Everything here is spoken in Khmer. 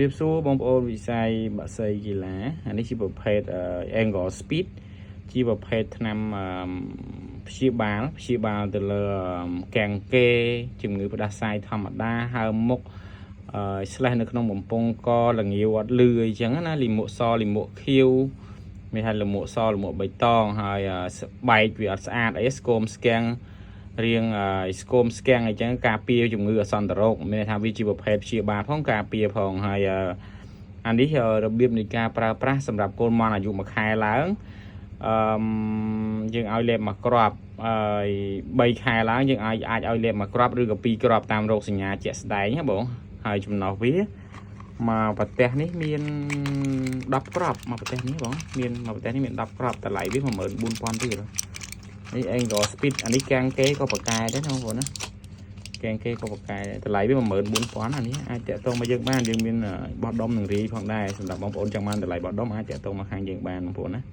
រាបសួរបងប្អូនវិស័យបក្សីកីឡាអានេះជាប្រភេទ Angle Speed ជាប្រភេទថ្នាំអឺព្យាបាលព្យាបាលទៅលើកាំងគេជំងឺផ្ដាសាយធម្មតាហើមមុខអឺស្លេះនៅក្នុងបំពង់កល្ងាវអត់លឺអីចឹងណាលីមួកសលីមួកខៀវមានថាលមួកសលមួកបៃតងហើយស្បែកវាអត់ស្អាតអីស្គមស្គាំង រៀងស្គមស្គាំងអីចឹងការពារជំងឺអសន្នរោគមានន័យថាវាជាប្រភេទព្យាបាលផងការពារផងហើយអានេះរបៀបនៃការប្រើប្រាស់សម្រាប់កូនមន់អាយុ1ខែឡើងអឺយើងឲ្យលេបមួយគ្រាប់ហើយ3ខែឡើងយើងអាចអាចឲ្យលេបមួយគ្រាប់ឬក៏2គ្រាប់តាមរោគសញ្ញាជាក់ស្ដែងណាបងហើយចំណុះវាមកប្រទេសនេះមាន10គ្រាប់មកប្រទេសនេះបងមានមកប្រទេសនេះមាន10គ្រាប់តម្លៃវា14000ទៀត នេះ Angle Speed អានេះកាំងគេក៏បកកែដែរណាបងប្អូនណាកាំងគេក៏បកកែដែរតម្លៃវា14000អានេះអាចតាក់ទងមកយើងបានយើងមានបោះដុំនឹងរាយផងដែរសម្រាប់បងប្អូនចង់បានតម្លៃបោះដុំអាចតាក់ទងមកខាងយើងបានបងប្អូនណា។